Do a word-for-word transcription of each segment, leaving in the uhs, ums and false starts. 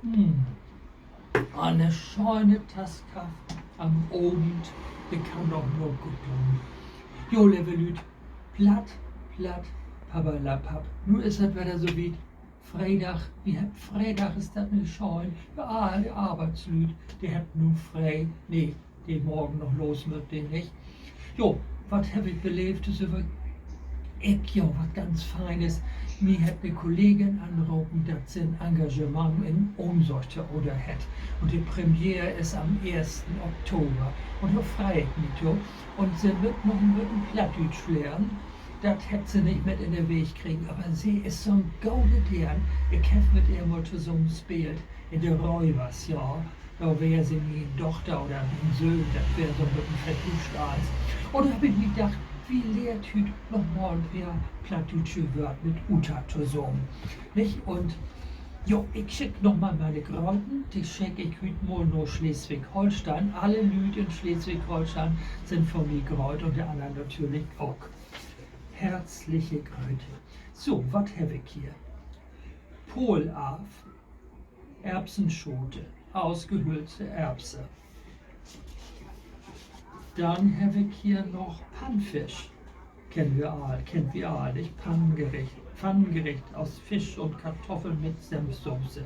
Hm. Ah, 'ne schöne Tass Kaff an'n Avend, de kann doch nur goot doon. Jo, leve Lüüd, Platt, Platt, Papperlapapp. Nu is dat wedder so wiet. Freedag, wi hebbt Freedag, is dat nich schöön? Ja, all de Arbeitslüüd, de hebbt nu free. Nee, de morgen noch los mööt, de nich. Jo, wat heff ik beleevt, düsse Week? Ik, jo, wat ganz Feines. Mi hett 'ne Kollegin anropen, dat se 'n Engagement in Ohnsorg-Theater hett. Un de Premiere is an'n eersten Oktober. Un dor frei ik mi to. Un se mutt noch en beten Plattdüütsch lehren. Dat hett se nich mit in de Weeg kregen, aver se is so'n gode Deern. Ik heff mit ehr mal tosamen speelt in de Räubers, ja. Dor weer se mien Dochter oder mien Söhn, dat weer so'n beten verduuscht allens. Un dor heff ik mi dacht, wi lehrt hüüt noch mal en poor plattdüütsche Wöör mit Uta tosamen. Nich? Un, jo, ik schick noch mal miene Gröten, de schick ik hüüt mal na Sleswig-Holsteen. Alle Lüüd in Sleswig-Holsteen sünd von mi grööt un de annern natürlich ok. Herzliche Gröte. So, wat heff ik hier? Pohlaaf, Erbsenschote, ausgehöölte Erbse. Denn heff ik hier noch Pannfisch. Kennt wi all, kennt wi all, nich? Pannengericht. Pannengericht aus Fisch un Kartoffeln mit Senfsoße.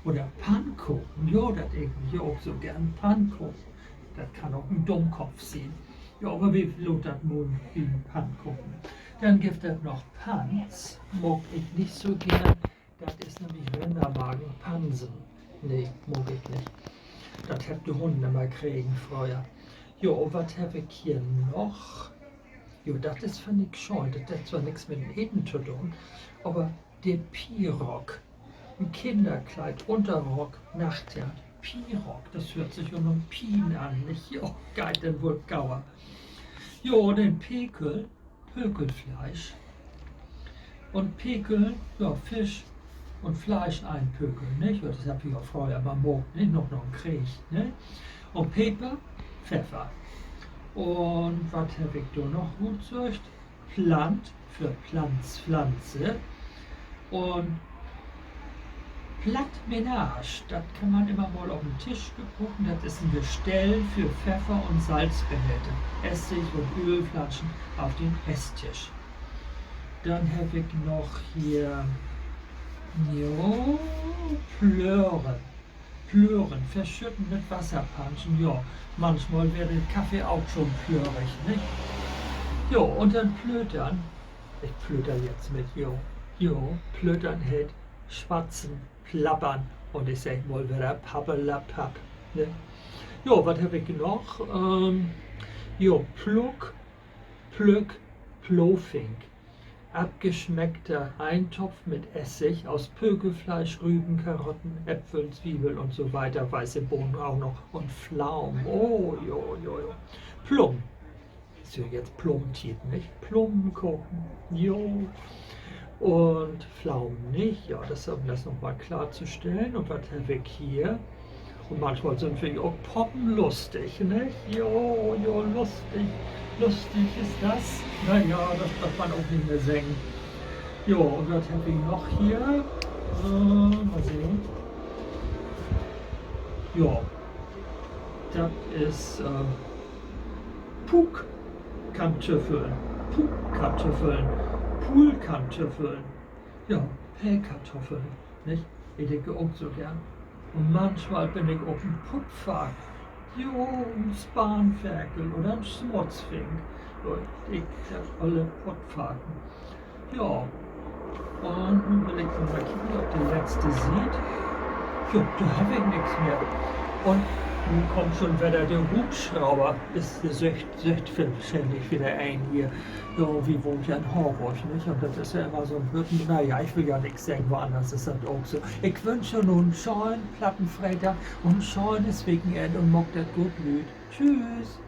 Oder Pannkoken. Jo, dat eet wi hier ok so geern. Pannkoken. Dat kann ok en Dummkopp sien. Jo, aver wi laat dat mal bi'n Pannkoken. Denn gifft dat noch Pans. Mag ik nich so geern. Dat is nämlich Rindermagen, Pansen. Nee, mag ik nich. Dat hebbt de Hunnen immer kregen fröher. Jo, wat heff ik hier noch? Jo, dat is, finn ik, schöön. Dat hett zwar nix mit 'n Eten to doon, aver de Pierock. En Kinnerkleid, Unterrock, Nachtjack. Pierock, dat höört sik jo na Pien an, nich? Jo, geiht denn woll gauer. Jo, den Pekel, Pökelfleisch. Un Pekel, ja, Fisch un Fleisch einpökeln, nich? Dat hebbt wi ja fröher immer maakt, nich? Noch, noch na'n Krieg, ne? Un Peper, Pfeffer. Un wat heff ik dor noch rutsöcht? Plant för Planz, Pflanze. Un Plattmenage, dat kann man immer mal op den Tisch gebruken. Dat is en Gestell för Pfeffer- un Salzbehälter, Essig- un Ölflaschen auf den Esstisch. Denn heff ik noch hier, jo, Plören. Plören, verschütten mit Wasserpanschen, jo. Manchmal weer de Kaffee ok schon plörig, nich? Jo, un denn Plötern. Ik plöter jetzt mit, jo. Jo, Plötern heet schwatzen, plappern. Un ik segg mal wedder Pappelapapp, ne? Jo, wat heff ik noch? Ähm, jo, Pluck, Plück, Plofink. Abgeschmeckter Eintopf mit Essig aus Pökelfleisch, Rüben, Karotten, Äpfeln, Zwiebeln und so weiter, weiße Bohnen auch noch und Pflaumen. Oh, jo, jo, jo. Plummen. Is ja jetzt Plumentiet, nich? Plummen koken. Jo. Un Pflaumen nich. Ja, dat, um dat noch mal klarzustellen. Un wat heff ik hier? Un manchmal sünd wi ok poppenlustig, nich? Jo, jo, lustig. Lustig is dat. Na ja, dat dröff man ok nich mehr seggen. Jo, un wat heff ik noch hier? Äh, mal sehn. Jo, dat is, äh, Puukkantüffeln. Puukkantüffeln. Puulkantüffeln. Ja, Pellkatuffeln, nich? Eet ik ok so geern. Un manchmal bün ik ok en Puttfarken. Jo, en Spanferkel oder en Smutzfink. Jo, ik, dat olle Puttfarken. Jo, un nu will ik noch mal kieken op de letzte Siet. Jo, dor heff ik nix mehr. Un nu kummt schon wedder de Hubschrauber. Is, de söcht, söcht wahrscheinlich wedder een hier. Jo, wi wahnt ja in Harborg, nich? Un dat is ja immer so 'n beten, na ja, ik will ja nix seggen, woanners is dat ok so. Ik wünsch jo nu en schönen Plattenfreedag un en schönes Wekenenn un maakt dat goot, Lüüd. Tschüss.